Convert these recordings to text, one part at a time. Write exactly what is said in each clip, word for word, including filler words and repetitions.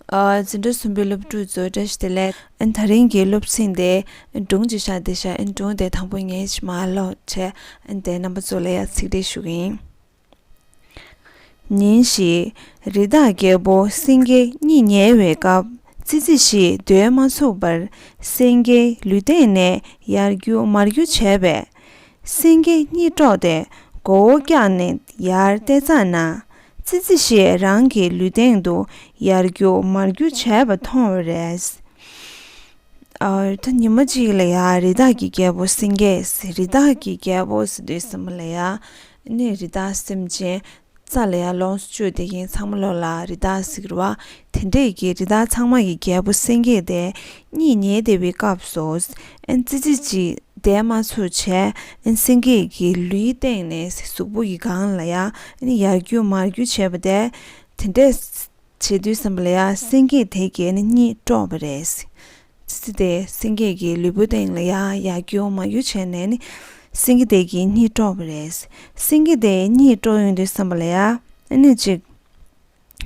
ཨ། འཛིན་གྲྭ་གསུམ་པའི་སློབ་ཕྲུག་ཚོ་བཀྲ་ཤིས་བདེ་ལེགས། ཨ། ད་རིང་གི་སློབ་ཚན་དེ་སྒྲུང་ཅིག་བཞག་བསྡད་ཤག་ཨ། སྒྲུང་དེ་དང་པོ་ངས་ཅིག་མར་ཀློག་བྱས། ཨ། དེ་རྣམ་པ་ཚོ་ལ་ཡ་ཚིག་འགྲེལ་ཞུ་གི་ཡིན། ཉིན་ཞིག་རི་དྭགས་རྒྱལ་པོ་སེང་གེ་གཉིད་ཉལ་བའི་སྐབས། ཙི་ཙི་ཞིག་སྡོད་མ་ཚུགས་པར་སེང་གེའི་ལུས་སྟེང་ནས་ཡར་རྒྱུག་མར་རྒྱུག་བྱས་པས། སེང་གེ་གཉིད་དཀྲོགས་ཏེ་མགོ་བོ་བཀྱགས་ནས་ཡར་བལྟས་ཙ་ན། ཙི་ཙི་ཞིག་རང་གི་ལུས་སྟེང་དུ་ཡར་རྒྱུག་མར་རྒྱུག་བྱས་པ་མཐོང་བ་རེད། ཨ། ད་ཉི་མ་གཅིག་ལ་ཡ་རི་དྭགས་ཀྱི་རྒྱལ་པོ་སེང་གེ། རི་དྭགས་ཀྱི་རྒྱལ་པོ་ཟེར་དུས་ཙམ་པ་ལ་ཡ། ནི་རི་དྭགས་སེམས་ཅན་རྩ་ལ་ཡ་ལོངས་སུ་སྤྱོད་བསྡད་མཁན་ཚང་མ་ལོ་ལ་རི་དྭགས་ཟེར་གི་རེད་བ། དེ་འདྲས་ཀྱི་རི་དྭགས་ཚང་མ་གི་རྒྱལ་པོ་སེང་གེ་དེ་གཉིད་ཉལ་བསྡད་པའི་སྐབས་སུ། ཨན་ཙི་ཙི་ཅིག་བསྡད་མ་ཚུགས་བྱས། ཨན་སེང་གེ་གི་ལུས་སྟེང་ནས་གཟུགས་པོ་གི་སྒང་ལ་ཡ་ཨན་ཡར་རྒྱུག་མར་རྒྱུག་བྱས་པ་དེ། དེ་འདྲས་བྱེད་དུས་ཙམ་པ་ལ་ཡ་སེང་གེ་དེ་གིས་ནི་གཉིད་དཀྲོགས་པ་རེད། ཙི་ཙི་དེ་སེང་གེ་གི་ལུས་པོ་སྟེང་ལ་ཡ་ཡར་རྒྱུག་མར་རྒྱུག་བྱས་ནས་ནི་སེང་གེ་དེ་གིས་གཉིད་དཀྲོགས་པ་རེད། སེང་གེ་དེ་གཉིད་དཀྲོགས་ཡོང་དུས་ཙམ་པ་ལ་ཡ་ཨ་ནི་ཅིག་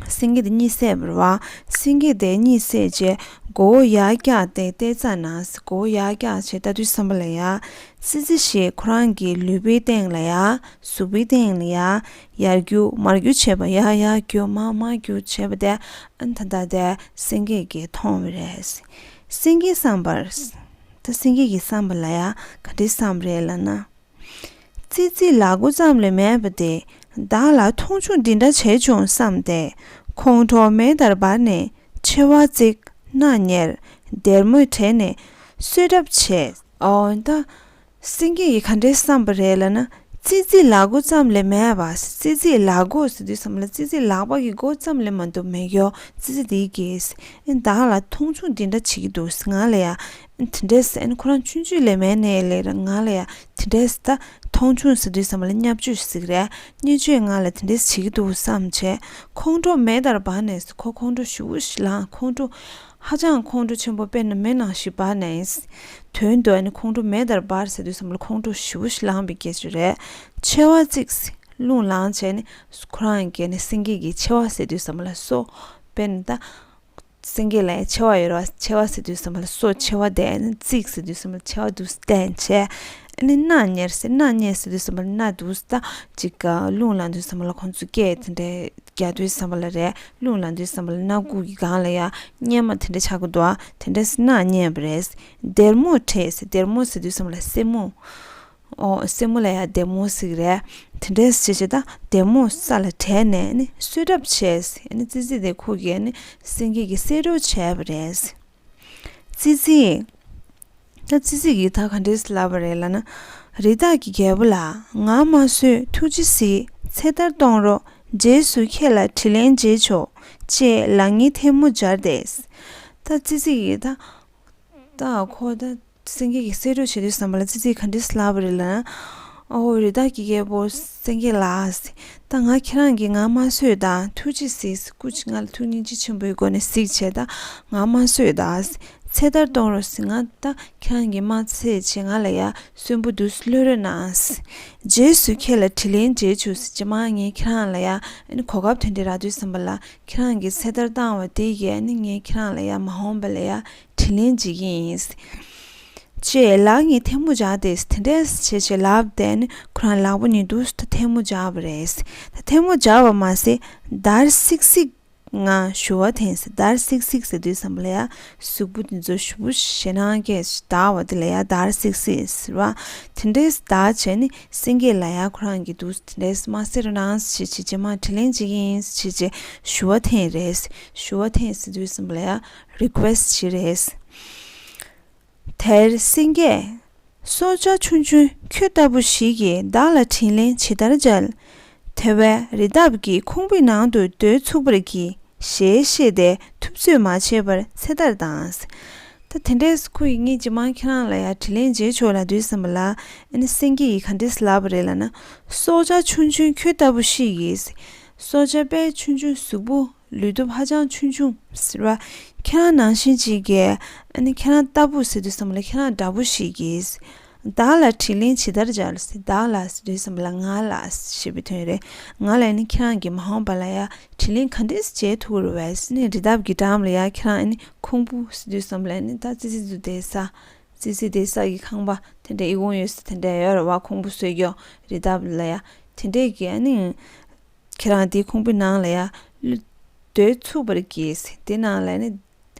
སེང་གེ་དེ་གཉིད་སད་པ་རེད་བ། སེང་གེ་དེ་གཉིད་སད་རྗེས་མགོ་བོ་ཡར་བཀྱགས་ཏེ་བལྟས་ཙ་ན། མགོ་བོ་ཡར་བཀྱགས་བྱས་ལྟ་དུས་ཙམ་པ་ལ་ཡ་ཙི་ཙི་ཞིག་ཁོ་རང་གི་ལུས་པོའི་སྟེང་ལ་ཡ་གཟུགས་པོའི་སྟེང་ལ་ཡ་ཡར་རྒྱུག་མར་རྒྱུག་བྱས་པ། ཡར་ཡར་རྒྱུག་མར་མར་རྒྱུག་བྱས་པ་དེ། ཨ་ནི་ད་ལྟ་དེ་སེང་གེ་གིས་མཐོང་བ་རེད། སེང་གེ་བསམ་པར། ད་སེང་གེ་གི་བསམ་པ་ལ་ཡ་ག་འདྲའི་བསམ་པ་རེད་ལབ་ན། ཙི་ཙི་ལག་མགོ་ཙམ་ལས་མེད་པ་དེ་བདག་ལ་མཐོང་ཆུང་འདི་འདྲ་བྱས་བྱུང་བསམ་སྟེ། ཁོང་ཁྲོ་མེ་ལྟར་འབར་ནས་མཆེ་བ་གཙིགས། སྣ་གཉེར། སྡེར་མོས་བྲེགས་ནས་གསོད་གྲབས་བྱས། འོ་ད། སེང་གེ་ཡིས་ག་འདྲའི་བསམ་པ་རེད་ལབ་ན། ཙི་ཙི་ལག་མགོ་ཙམ་ལས་མེད་པ། ཙི་ཙི་ལག་མགོ་ཟེར་དུས་ཙམ་ལ་ཙི་ཙི་ལག་པ་གི་མགོ་ཙམ་ལས་མ་གཏོགས་མེད་ཀྱོ། ཙི་ཙི་དེའི་གེས། ཨེ་བདག་ལ་མཐོང་ཆུང་འདི་འདྲ་བྱེད་ཀྱི་འདུག་ང་ལ་ཡ། དེ་འདྲས་ཨེ་ཁོ་རང་ཆུང་ཆུང་ལས་མེད་ནས་ལས་ར་ང་ལ་ཡ། དེ་འདྲས་ད་མཐོང་ཆུང་ཟེར་དུས་ཙམ་ལ་བརྙས་བཅོས་ཟེར་གི་རེད། བརྙས་བཅོས་ང་ལ་དེ་འདྲས་བྱེད་ཀྱི་འདུག་བསམ་བྱས། ཁོང་ཁྲོ་མེ་ལྟར་འབར་ནས། ཁོ་ཁོང་ཁྲོ་ཞེ་པོ་ཞིག་ལངས། ཁོང་ཁྲོ་ཧ་ཅང་ཁོང་ཁྲོ་ཆེན་པོ་དཔེར་ན་མེ་ནང་བཞིན་འབར་ནས། དོན་དུ་ཨ་ནི་ཁོང་ཁྲོ་མེ་ལྟར་འབར་ཟེར་དུས་ཙམ་ལ་ཁོང་ཁྲོ་ཞེ་པོ་ཞིག་ལངས་པའི་སྐད་ཆ་རེད། མཆེ་བ་གཙིགས། རླུང་ལངས་བྱས་ནས་ཁོ་རང་གིས་ནི་སེང་གེ་གི་མཆེ་བ་ཟེར་དུས་ཙམ་ལ་སོ། དཔེར་ན་ད། སེང་གེ་ལ་ཡང་མཆེ་བ་ཡོད་རེད་བ། མཆེ་བ་ཟེར་དུས་ཙམ་པ་ལ་སོ། མཆེ་བ་དེ་ནི་གཙིགས་ཟེར་དུས་ཙམ་པ་ལ་མཆེ་བ་འདུག་བསྟན་བྱས། ཨ་ནི་སྣ་གཉེར་ཟེར། སྣ་གཉེར་ཟེར་དུས་ཙམ་པ་ལ་སྣ་འདུག་ད་ཅིག་རླུང་ལངས་དུས་ཙམ་པ་ལ་ཁོང་ཚོ་སྐད་དེ་འདྲ་རྒྱག་དུས་ཙམ་པ་ལ་རེད། རླུང་ལངས་དུས་ཙམ་པ་ལ་སྣ་ཁུག་གི་སྒང་ལ་ཡ་གཉེར་མ་དེ་འདྲ་ཆགས་ཀྱི་འདུག་ཨ། དེ་འདྲ་སྣ་གཉེར་བ་རེད། སྡེར་མོས་བྲེགས་ཟེར། སྡེར་མོ་ཟེར་དུས་ཙམ་པ་ལ་སེན་མོ། ཨོ། སེན་མོ་ལ་ཡ་སྡེར་མོ་ཟེར་གི་རེད། དེ་འདྲས་བྱས་བྱས་ད་སྡེར་མོ་ས་ལ་བྲེགས་ནས་ནི་གསོད་གྲབས་བྱས། ནི་ཙི་ཙི་དེ་ཁོ་གིས་ནི་སེང་གེ་གི་གསད་གྲབས་བྱས་པ་རེད། ཙི་ཙི། ད་ཙི་ཙི་གིས་ད་ག་འདྲས་ལབ་པ་རེད་ལབ་ན། རི་དྭགས་ཀྱི་རྒྱལ་པོ་ལགས། ང་མ་གསོད་ཐུགས་རྗེ་གཟིགས། ཚེ་ཐར་གཏོང་རོགས། རྗེས་སུ་ཁྱེད་ལ་དྲིན་ལན་འཇལ་ཆོག་ཅེས་ལག་གཉིས་ཐལ་མོ་སྦྱར་ཏེ། ད་ཙི་ཙི་གིས་ད། ད་ཁོ་ད་སེང་གེ་གི་གསད་གྲབས་བྱེད་དུས་ཙམ་པ་ལ་ཙི་ཙིས་ག་འདྲས་ལབ་པ་རེད་ལབ་ན། ཨོ་རི་དྭགས་ཀྱི་རྒྱལ་པོ་སེང་གེ་ལགས། ད་ང་ཁྱེད་རང་གིས་ང་མ་གསོད་དང་ཐུགས་རྗེ་གཟིགས། སྐུ་མཁྱེན་ང་ལ་ཐུགས་སྙིང་རྗེ་ཆེན་པོའི་སྒོ་ནས་གཟིགས་བྱས་ད་ང་མ་གསོད་དང་། ཚེ་ཐར་གཏོང་རོགས་ཟེར། ང་ད་ཁྱེད་རང་གིས་མ་གསད་བྱས་ང་ལ་ཡ་གསོན་པོ་འདུག་ལྷོད་རོགས་གནང་། རྗེས་སུ་ཁྱེད་ལ་དྲིན་ལན་འཇལ་ཆོག་ཟེར། རྗེས་མ་ངས་ཁྱེད་རང་ལ་ཡ་ཨ་ནི་གོ་སྐབས་དེ་འདྲ་རག་དུས་ཙམ་པ་ལ་ཁྱེད་རང་གིས་ཚེ་ཐར་བཏང་བ་དེ་གིས་ཨ་ནི་ངས་ཁྱེད་རང་ལ་ཡ་མ་འོངས་པ་ལ་ཡ་དྲིན་ལན་འཇལ་གྱི་ཡིན། ཅེས་ལག་གཉིས་ཐལ་མོ་སྦྱར་ཏེ། དེ་འདྲས་བྱས་བྱས་ལབ་དེ་ནི་ཁོ་རང་ལག་པ་གཉིས་འདུག་སེ་ཐལ་མོ་སྦྱར་བ་རེད། ད་ཐལ་མོ་སྦྱར་བ་མ་ཟད་འདར་སིག་སིག་ངང་ཞུ་བ་འཐེན་ཟེར། འདར་སིག་སིག་ཟེར་དུས་ཙམ་པ་ལ་ཡ་གཟུགས་པོ་འདི་ཚོ་ཞེ་པོ་ཞེད་སྣང་སྐྱེས་འདར་བ་དེ་ལ་ཡ་འདར་སིག་སིག་ཟེར་བ། དེ་འདྲས་འདར་བྱས་ནི་སེང་གེ་ལ་ཡ་ཁོ་རང་གིས་འདུག་སེ་དེ་འདྲས་མ་ཟེར་རོགས་གནང་ཟེར་བྱས་རྗེས་མ་དྲིན་ལན་འཇལ་གྱི་ཡིན་ཟེར་བྱས་ཞུ་བ་འཐེན་རེད། ཞུ་བ་འཐེན་ཟེར་དུས་ཙམ་པ་ལ་ཡ་རི་ཀུ་ཨེ་སི་ཊི་བྱེད་རེད། དེར་སེང་གེས། སྲོག་ཆགས་ཆུང་ཆུང་ཁྱོད་ལྟ་བུ་ཞིག་གིས་བདག་ལ་དྲིན་ལན་ཇི་ལྟར་འཇལ། དེ་བས་རི་འདབས་ཀྱི་ཁུང་བུའི་ནང་དུ་སྡོད་ཚུགས་པར་གྱིས་ཞེས་བཤད་དེ་ཐུབ་ཚོད་མ་བྱས་པར་ཚེ་ཐར་བཏང་། ད་དེ་འདྲས་ཁོ་ཡིས་ངས་རྗེས་མ་ཁྱེད་རང་ལ་ཡ་དྲིན་ལན་འཇལ་ཆོག་ལབ་དུས་ཙམ་པ་ལ་ཨ་ནི་སེང་གེ་ཡིས་ག་འདྲས་ལབ་པ་རེད་ལབ་ན། སྲོག་ཆགས་ཆུང་ཆུང་ཁྱོད་ལྟ་བུ་ཞིག་གིས། སྲོག་ཆགས་དཔེ་ཆུང་ཆུང་གཟུགས་པོ། ལུས་སྟོབས་ཧ་ཅང་ཆུང་ཆུང་ཟེར་བ། ཁྱེད་རང་ནང་བཞིན་ཅིག་གིས། ཨ་ནི་ཁྱེད་རང་ལྟ་བུ་ཟེར་དུས་ཙམ་ལ་ཁྱེད་རང་འདྲ་པོ་ཞིག་གིས། བདག་ལ་དྲིན་ལན་ཇི་ལྟར་འཇལ་ཟེར། བདག་ལ་ཟེར་དུས་ཙམ་པ་ལ་ང་ལ་ཞེས་པའི་དོན་རེད། ང་ལ་ནི་ཁྱེད་རང་གིས་མ་འོངས་པ་ལ་ཡ་དྲིན་ལན་ག་འདྲས་འཇལ་ཐུབ་ཀྱི་རེད་པས། ནི་རི་དྭགས་ཀྱི་འགྲམ་ལ་ཡ་ཁྱེད་རང་ནི་ཁུང་བུ་ཟེར་དུས་ཙམ་པ་ལ་ནི་ད་ཙི་ཙི་འདུག་དེ་ས། ཙི་ཙི་དེ་ས་གི་ཁང་པ་དེ་འདྲ་ཨི་ཁུང་ཡོད་ས་དེ་འདྲ་ཡོད་རེད་པ། ཁུང་བུ་བཟོས་ཀྱོག་རི་དྭགས་ལ་ཡ་དེ་འདྲས་ཀྱི་ཨ་ནི། ཁྱེད་རང་དེའི་ཁུང་བུའི་ནང་ལ་ཡ་སྡོད་ཚུགས་པར་གྱིས། དེ་ནང་ལ་ནི་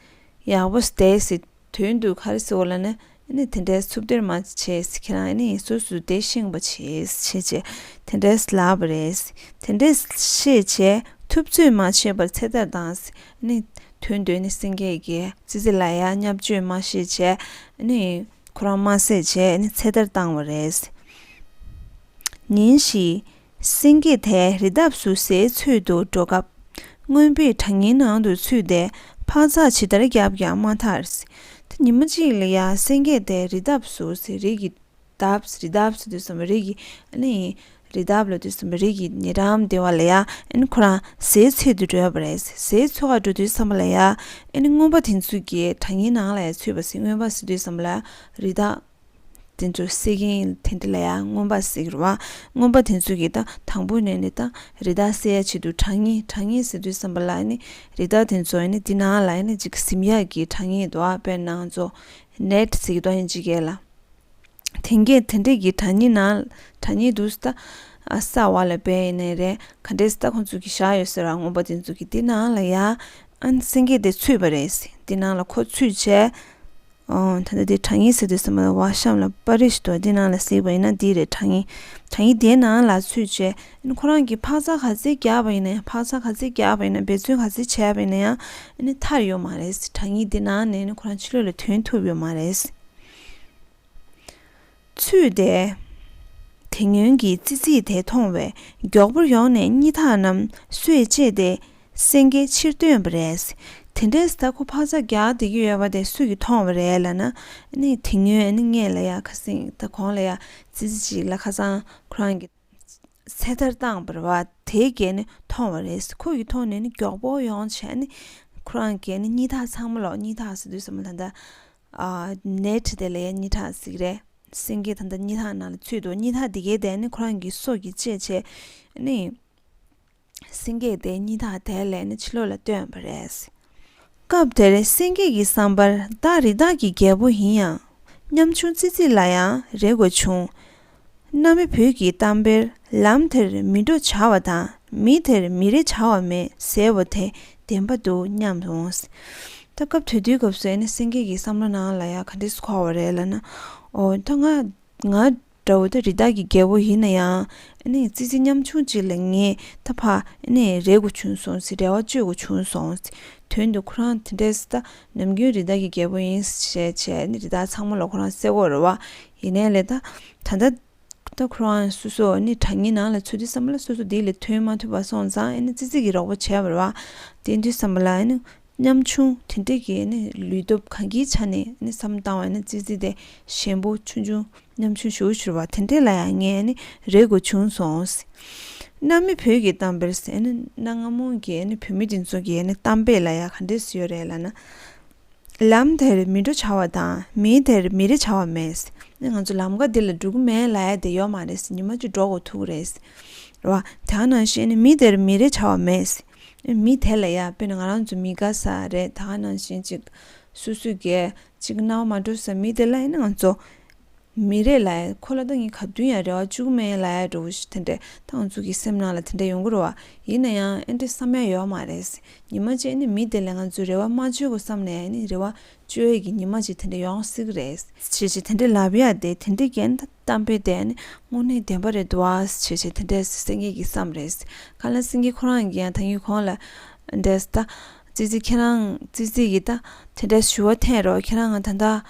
ཡག་པོ་བསྡད་ཟེར། དོན་དུ་ག་རེ་ཟེར་བ་ལ་ནི་ནི་དེ་འདྲའི་འཚུབ་སྟོན་མ་བྱེད། ཁྱེད་རང་ནི་སོ་སོ་བསྡད་ཤེས་པ་བྱེད་ཅེས་དེ་འདྲས་ལབ་པ་རེད། དེ་འདྲས་བཤད་བྱས་ཐུབ་ཚོད་མ་བྱས་པར་ཚེ་ཐར་བཏང་ཟེར། ནི་དོན་དུ་ནི་སེང་གེ་གིས་ཙི་ཙི་ལ་ཡ་བརྙས་བཅོས་མ་བྱེད་བྱས་ནི། ཁོ་རང་དམར་བསད་བྱས་ནི་ཚེ་ཐར་བཏང་བ་རེད། ཉིན་ཞིག་སེང་གེ་དེ་རི་འདབས་སུ་ཟས་འཚོལ་དུ་འགྲོ་སྐབས། རྔོན་པས་བྲང་ངིའི་ནང་དུ་ཚུད་དེ་ཕག་ཚག་ཇི་ལྟར་བརྒྱབ་ཀྱང་མ་ཐར། དེ་ཉི་མ་གཅིག་ལ་ཡ་སེང་གེ་དེ་རི་འདབས་སུ་ཟེར། རི་གི་འདབས། རི་འདབས་སུ་དུས་སམ་རི་གི་ཨ་ནི། རི་འདབས་ལ་དུས་སམ་རི་གི་ཉེ་འགྲམ་དེ་བ་ལ་ཡ་ཨ་ནི་ཁོ་རང་ཟས་འཚོལ་དུ་འགྲོ་ཡ་པ་རེད། ཟས་འཚོལ་ག་འགྲོ་དུས་སམ་ལ་ཡ་ཨ་ནི་རྔོན་པ་དེ་ཚོ་གིས་བྲང་ངིའི་ནང་ལ་ཡ་ཚུད་པ་ཟེར། རྔོན་པ་ཟེར་དུས་སམ་ལ་རི་དྭགས་དེ་ཚོ་བསད་མཁན་དེ་འདྲ་ལ་ཡ་རྔོན་པ་ཟེར་གི་རེད་པ། རྔོན་པ་དེ་ཚོ་གིས་ད་དང་པོ་ནས་ནི་ད་རི་དྭགས་བསད་ཡ་ཆེད་དུ་བྲང་ངི་བྲང་ངི་ཟེར་དུས་སམ་པ་ལ་ནི་རི་དྭགས་དེ་ཚོ་ནི་དེ་ནང་ལ་ནི་ཅིག་གཟིམ་ཡ་གི་བྲང་ངི་འདུག་པ། དཔེར་ན་ང་ཚོ་ནེཊ་ཟེར་གི་འདུག་ཨིན་ཇི་སྐད་ལ། དེང་གི་དེ་འདྲས་ཀྱི་བྲང་ངི་ནང་བྲང་ངི་འདུག་ས་ད་ས་བ་ལ་བས་ནས་རེད། ག་འདྲས་ས་ད་ཁོང་ཚོ་གི་བཞག་ཡོད་ཟེར་ར། རྔོན་པ་དེ་ཚོ་གི་དེ་ནང་ལ་ཡ་ཨ་ནི་སེང་གེ་དེ་ཚུད་པ་རེད། དེ་ནང་ལ་ཁོ་ཚུད་བྱས། ཨོ། ད་ལྟ་དེ་བྲང་ངི་ཟེར་དུས་སམ་པ་ལ་བ་གཤམ་ལ་པར་རིས་ཤིག་འདུག་དེ་ནང་ལ་གཟིགས་པ་ཡིན་ན་འདི་རེད། བྲང་ངི་བྲང་ངི་དེའི་ནང་ལ་ཚུད་བྱས་ཨ་ནི་ཁོ་རང་གིས་ཕག་ཚག་ག་ཚོད་རྒྱག་པ་ཡིན་ན་ཡང་ཕག་ཚག་ག་ཚོད་རྒྱག་པ་ཡིན་ན་འབད་བརྩོན་ག་ཚོད་བྱས་པ་ཡིན་ན་ཡང་ཨ་ནི་ཐར་ཡོད་མ་རེད། བྲང་ངི་དེ་ནང་ནས་ནི་ཁོ་རང་ཕྱི་ལོགས་ལ་ཐོན་ཐུབ་ཡོད་མ་རེད། ཚུད་དེ། དེ་སྔོན་གྱི་ཙི་ཙི་དེ་མཐོང་བས་མགྱོགས་པོར་ཡོང་ནས་སྙི་ཐག་རྣམས་སོས་བཅད་དེ་སེང་གེ་ཕྱིར་བཏོན་པ་རེད། དེ་འདྲས་ད་ཁོ་ཕག་ཚག་རྒྱག་བསྡད་ཀྱི་ཡོད་པ་དེ་སུ་གིས་མཐོང་བ་རེད་ལབ་ན། ཨ་ནི་དེ་སྔོན་ཨ་ནི་སྔོན་ལ་ཡ་ཁ་སང་ད་གོང་ལ་ཡ་ཙི་ཙི་ཅིག་ལ་ཁ་སང་ཁོ་རང་གི་ཚེ་ཐར་བཏང་བ་རེད་པ། དེ་གིས་ནི་མཐོང་བ་རེད། ཁོ་གིས་མཐོང་ནས་ནི་མགྱོགས་པོ་ཡོང་བྱས་ནི་ཁོ་རང་གིས་ནི་སྙི་ཐག་ཚང་མ་ལོག་སྙི་ཐག་ཟེར་དུས་སམ་པ་ལ་ད་ལྟ་ནེཊ་དེ་ལ་ཡ་སྙི་ཐག་ཟེར་གི་རེད། སེང་གེ་ད་ལྟ་སྙི་ཐག་ནང་ལ་ཚུད་འདུག་སྙི་ཐག་དེ་གའི་དེ་ནི་ཁོ་རང་གི་སོ་གིས་བཅད་བྱས་ནི། སེང་གེ་དེ་སྙི་ཐག་དེ་ལས་ནི་ཕྱི་ལོགས་ལ་བཏོན་པ་རེད། སྐབས་དེར་སེང་གེ་གི་བསམ་པར་བདག་རི་དྭགས་ཀྱི་རྒྱལ་པོ་ཡིན་ཡང་ཉམ་ཆུང་ཙི་ཙི་ལ་ཡང་རེ་དགོས་བྱུང་། གནའ་མི་བོད་ཀྱི་གཏམ་དཔེར་ལམ་དེར་མི་འགྲོ་བྱ་བ་དང་མི་དེར་མི་རེ་བྱ་བ་མེད་ཟེར་བ་དེ་བདེན་པ་འདུག་སྙམ་འོང་། ད་སྐབས་དེ་དུས་སྐབས་སུ་ཨ་ནི་སེང་གེ་གི་བསམ་བློ་ནང་ལ་ཡ་ག་འདྲས་འཁོར་བ་རེད་ལབ་ན། ཨོ་ད་ང་ང་འདྲ་བོ་ད་རི་དྭགས་ཀྱི་རྒྱལ་པོ་ཡིན་ན་ཡང་ཨ་ནི་ཙི་ཙི་ཉམ་ཆུང་ཅིག་ལ་ངས་ད་ཕ་ཨ་ནི་རེ་དགོས་བྱུང་སོང་ཟེར། རེ་བ་བཅོལ་དགོས་བྱུང་སོང་ཟེར། དོན་དུ་ཁོ་རང་དེ་འདྲས་ད་ནམ་རྒྱུན་རི་དྭགས་ཀྱི་རྒྱལ་པོ་ཡིན་ཞེས་བྱས་ཨ་ནི་རི་དྭགས་ཚང་མ་ལ་ཁོ་རང་བསད་དགོས་རེད་པ། ཡིན་ནའི་ལས་ད་ད་ལྟ། ད་ཁོ་རང་སོ་སོ་ནི་བྲང་ངི་ནང་ལ་ཚུད་དུས་སམ་པ་ལ་སོ་སོ་འདི་ལས་ཐོན་མ་ཐུབ་པ་སོང་ཙང་ཨ་ནི་ཙི་ཙི་གིས་རོགས་པ་བྱས་པ་རེད་པ། དེ་དུས་སམ་པ་ལ་ཨ་ནི་ཉམ་ཆུང་དེ་འདྲས་ཀྱི་ཨ་ནི་ལུས་སྟོབས་གང་གིས་ཆ་ནས་ཨ་ནི་བསམ་བཏང་བ་ཨ་ནི་ཙི་ཙི་དེ་ཞན་པོ་ཆུང་ཆུང་ཉམ་ཆུང་ཞུ་ཞུ་བ་དེ་འདྲས་ལ་ཡང་ངས་ཨ་ནི་རེ་དགོས་བྱུང་སོང་། གནའ་མི་བོད་ཀྱི་གཏམ་དཔེར་ཟེར་ཨ་ནི་གནའ་སྔ་མོ་གི་ཨ་ནི་བོད་མི་དེ་ཚོ་གི་ཨ་ནི་གཏམ་དཔེ་ལ་ཡང་ག་འདྲས་ཡོད་རེད་ལབ་ན། ལམ་དེར་མི་འགྲོ་བྱ་བ་དང་མི་དེར་མི་རེ་བྱ་བ་མེད། ནི་ང་ཚོ་ལམ་ཀ་འདི་ལ་འགྲོ་གི་མེད་ལབ་ཡ་དེ་ཡོད་མ་རེད། ཉི་མ་གཅིག་འགྲོ་དགོས་ཐུག་རེད། རེད་པ། དེ་ག་ནང་བཞིན་ནི་མི་དེར་མི་རེ་བྱ་བ་མེད། མི་དེ་ལ་ཡ་དཔེར་ན་ང་རང་ཚོ་མི་དགའ་ས་རེད། དེ་ག་ནང་བཞིན་ཅིག་སུ་སུ་གས་ཅིག་རྣ་བ་མ་འགྲོ་ས་མི་དེ་ལ་ཡིན་ན་ང་ཚོ་མི་རེད་ལབ་ཡ། ཁོ་ལ་ད་ངས་ག་དུས་ཡང་རེ་བ་བཅོལ་གི་མེད་ལབ་ཡ་འདྲ་བོ་ཞིག་དེ་འདྲས་ད་ང་ཚོ་གི་སེམས་ནང་ལ་དེ་འདྲས་ཡོང་གི་རེད་པ། ཡིན་ན་ཡང་ཨེ་འདྲས་བསམ་ཡ་ཡོད་མ་རེད། ཉི་མ་གཅིག་ནི་མི་དེ་ལ་ང་ཚོས་རེ་བ་མ་བཅོལ་དགོས་བསམ་ནས་ནི་རེ་བ་བཅོལ་ཡས་ཀྱི་ཉི་མ་གཅིག་དེ་འདྲ་ཡོང་སྲིད་ཀྱི་རེད། བྱས་བྱས་དེ་འདྲ་ལབ་ཡ་དེ་དེ་འདྲ་རྐྱེན་ད་གཏམ་དཔེ་དེ་ནི་དངོས་གནས་བདེན་པ་རེད་འདུག་ཨ། བྱས་བྱས་དེ་འདྲ་སེང་གེ་གིས་བསམ་རེད། གང་ལ་སེང་གེ་ཁོ་རང་གིས་ཡང་ད་ཡུལ་ཁོང་ལ་འདྲས་ད་ཙི་ཙི་ཁྱེད་རང་ཙི་ཙི་གིས་ད་དེ་འདྲ་ཞུ་བ་འཐེན་རོགས། ཁྱེད་རང་ང་ད་ད་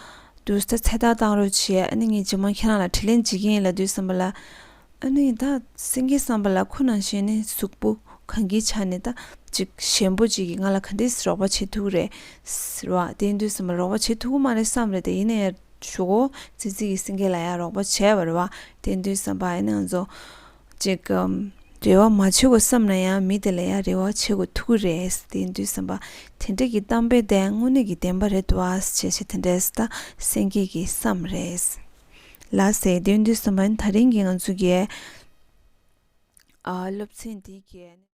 དུས་ད་ཚེ་ཐར་བཏང་རོགས་བྱས། ཨ་ནི་ངས་རྗེས་མ་ཁྱེད་རང་ལ་དྲིན་ལན་འཇལ་གྱི་ཡིན་ལབ་དུས་བསམ་པ་ལ། ཨ་ནི་ད་སེང་གེའི་བསམ་པ་ལ་ཁོ་ནང་བཞིན་ནི་གཟུགས་པོ་གང་གི་ཆ་ནས་ད་ཅིག་ཞན་པོ་ཅིག་གིས་ང་ལ་ག་འདྲས་རོགས་པ་བྱེད་ཐུབ་རེད་ཟེར་བ། དེ་ཡིན་དུས་བསམ་པ་རོགས་པ་བྱེད་ཐུབ་ཀྱི་མ་རེད་བསམ་རེད། དེ་ཡིན་ན་ཡང་ཞུ་གོ་ཙི་ཙི་གིས་སེང་གེ་ལ་ཡང་རོགས་པ་བྱས་པ་རེད་བ། དེ་ཡིན་དུས་བསམ་པ་ཨ་ནི་ང་ཚོ་ཅིག་རེ་བ་མ་བྱེད་དགོས་བསམ་ན་ཡང་མི་དེ་ལ་ཡང་རེ་བ་བྱེད་དགོས་ཐུག་གི་རེད། དེ་ཡིན་དུས་བསམ་པ་དེ་འདྲ་གི་གཏམ་དཔེ་དེ་དངོས་གནས་ཀྱི་བདེན་པ་རེད་འདུག་ཨ་ཞེས་བྱས་དེ་འདྲས་ད་སེང་གེ་གིས་བསམ་རེད། ལགས་སེ། དེ་ཡིན་དུས་ཙམ་པ་ད་རིང་གི་ང་ཚོ་གི་ཨ་སློབ་ཚན་འདི་གི